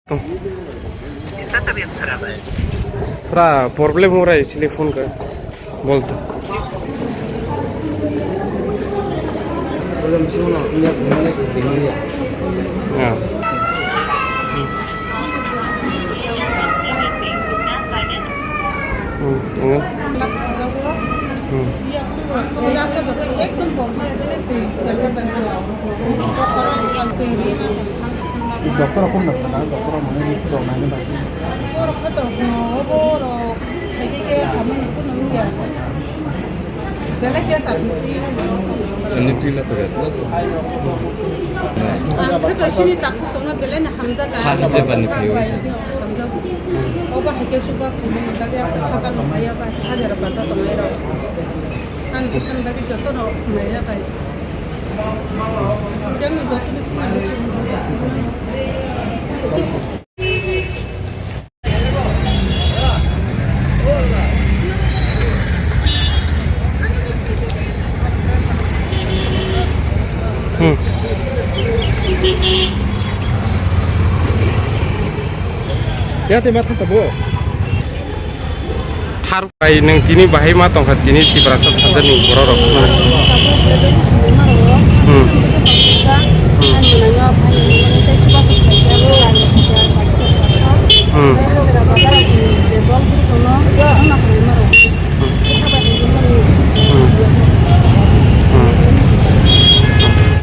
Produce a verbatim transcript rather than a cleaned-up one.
इसका तबीयत खराब है। थोड़ा प्रॉब्लम हो रहा है, इसलिए फोन कर बोल तो। हाँ। हम्म, हम्म। हम्म। Doctor kung na sana, doctor ang mani doctor ang mani ba. Oro khato no, oro khaike ke hamani kuno ya. Jala kya sa ni? Ani pila to ya. Ang khato sini tak ko na bele na hamja ka. Hamja ba ni pila. Hamja. Oba haike suba khaimani ba ya sa khaja no ya ba hajar ba ta to ya. Ang kisan ba ki joto no ya ba. Hmm. Ya, te matang tabo. Thar bai nwng tini bahai ma tongkha tini Tiprasa hajar ni borok rok. Hmm. Hmm.